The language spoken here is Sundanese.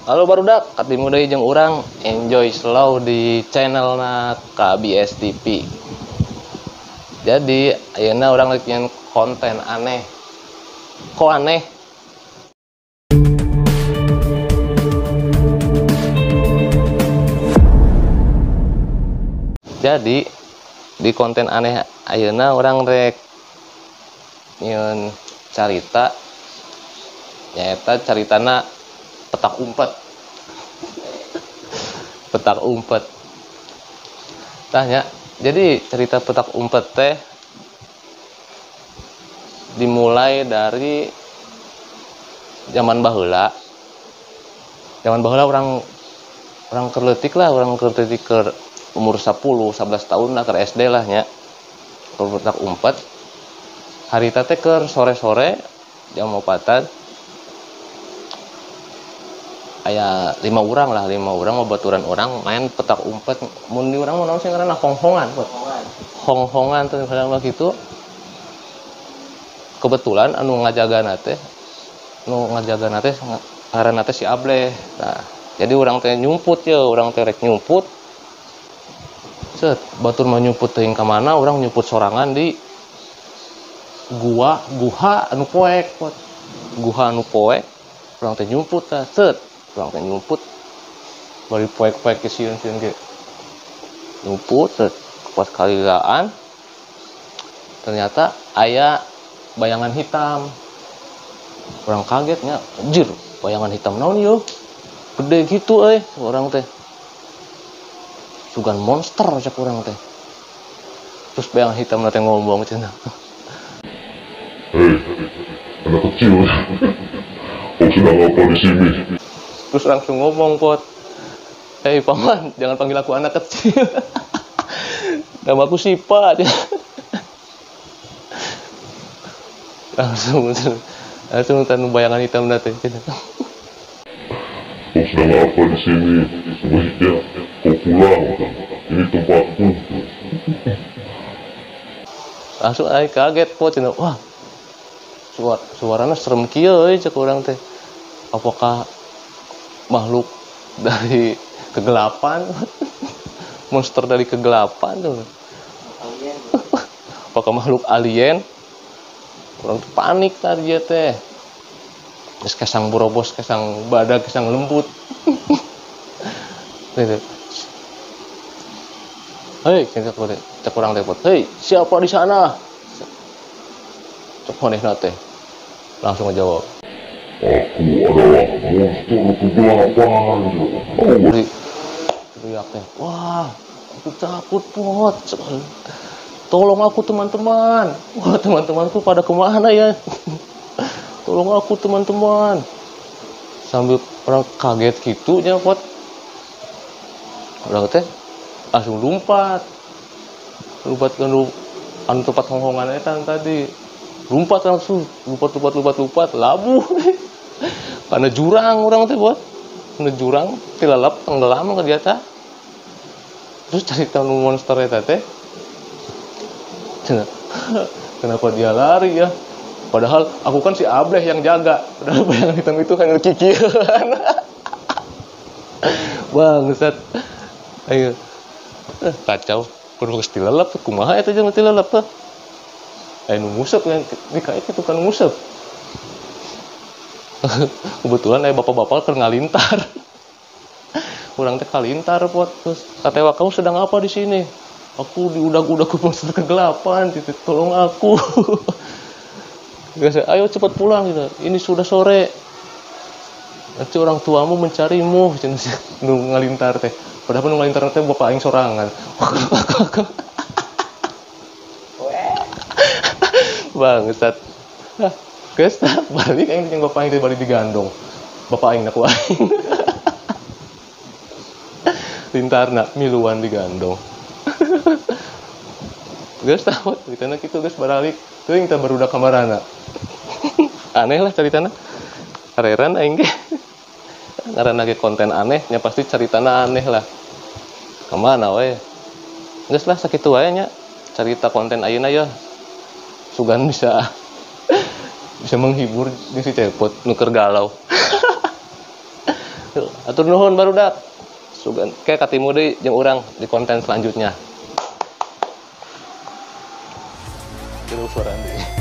Halo barudak, katimu deui jeung urang enjoy slow di channelna KBS TV. Jadi ayeuna urang rek nyeun konten aneh. Kok aneh? Jadi di konten aneh ayeuna urang rek nyeun carita, nyaeta caritana petak umpet. Petak umpet. Tanya, jadi cerita petak umpet teh dimulai dari zaman baheula. Zaman baheula orang keur leutik lah, orang keur leutik keur umur 10, 11 tahun lah, keur SD lah nya. Keur petak umpet. Harita teh keur sore-sore jam 4-an. Aya 5 orang lah, 5 orang babaturan orang main petak umpet. Mun di urang mah naon sih ngaranna honghongan. Honghongan teh kadang mah kitu. Kebetulan anu ngajagana teh, ngaranna teh si Ableh. Nah, jadi urang teh nyumput ye, urang teh rek nyumput. Set, batur mah nyumput teuing ka mana, urang nyumput sorangan di gua, guha anu poek. Guha anu poek, urang teh nyumput tah, set. Urang teh nyumput bari poek-poek ke sieun-sieun ge. Nyumput set, pas kalilaan ternyata aya bayangan hitam. Orang kagetnya, anjir, bayangan hitam naon yeuh? Gede gitu euy, orang teh. Sugan monster cek urang teh. Terus bayangan hitam teh ngomong cenah. Hei, anak kecil. Kau sedang apa di sini? Terus langsung ngomong, Pot. Hei paman, jangan panggil aku anak kecil. Nama aku Sipa. Langsung tanu bayangan hitam teh. Kau sedang apa di sini? Sebaiknya kau pulang. Ini tempatku. Langsung aing kaget, Pot. Wah, suaranya serem kieu euy cek urang teh. Apakah makhluk dari kegelapan? Monster dari kegelapan tuh. Apakah makhluk alien? Orang tuh panik tadi ya teh. Terus kesang borobos, kesang badak, kesang lembut. Gitu. Hei, cek orang teh, hei, siapa di sana? Cek manehna teh. Langsung ngejawab. Aku adalah monster kegelapan. Teriak teh. Wah, aku takut, Pot. Tolong aku teman-teman. Wah, teman-temanku pada kemana ya? Tolong aku teman-teman. Sambil orang kaget gitu nya, Pot. Orang teh langsung lompat. Lompat ke anu tempat honghongan eta tadi. Lompat langsung, lompat, labuh. Karena jurang orang teh, Pot. Karena jurang, tilalap tenggelam ke dia teh. Terus cerita nu monster eta teh. Kenapa dia lari ya? Padahal aku kan si Ableh yang jaga. Padahal bayangan hitam itu kan kikian. Bangsat. Ayo. Kacau. Kudu geus tilelep kumaha eta jeung tilelep teh. Aya nu nguseup yang dikaet itu kan nguseup. Kebetulan aya bapak-bapak keur ngalintar. Urang teh kalintar, Pot. Terus katewa, kamu sedang apa di sini? Aku diudag-udag ke monster kegelapan, gitu. Tolong aku. Ayo cepat pulang gitu. Ini sudah sore. Nanti orang tuamu mencarimu, nu ngalintar teh. Padahal nu ngalintar teh bapak aing sorangan. Bangsat. Nah, geus balik aing jeung bapak aing teh balik digandong. Bapak aing ku aing. Lintarna miluan digandong. Geus tahu ceritana kitu geus baralik. Teuing teh barudak kamarana. Aneh lah ceritana. Kareran aing ge. Ngaranna ge konten aneh nya pasti ceritana aneh lah. Kamana we. Geus lah sakitu wae nya cerita konten ayeuna ya. Sugan bisa menghibur jeung si Cepot nu keur galau. Atur nuhun barudak. Sugan kayak katimu deui jeung urang di konten selanjutnya. Terus suara deui.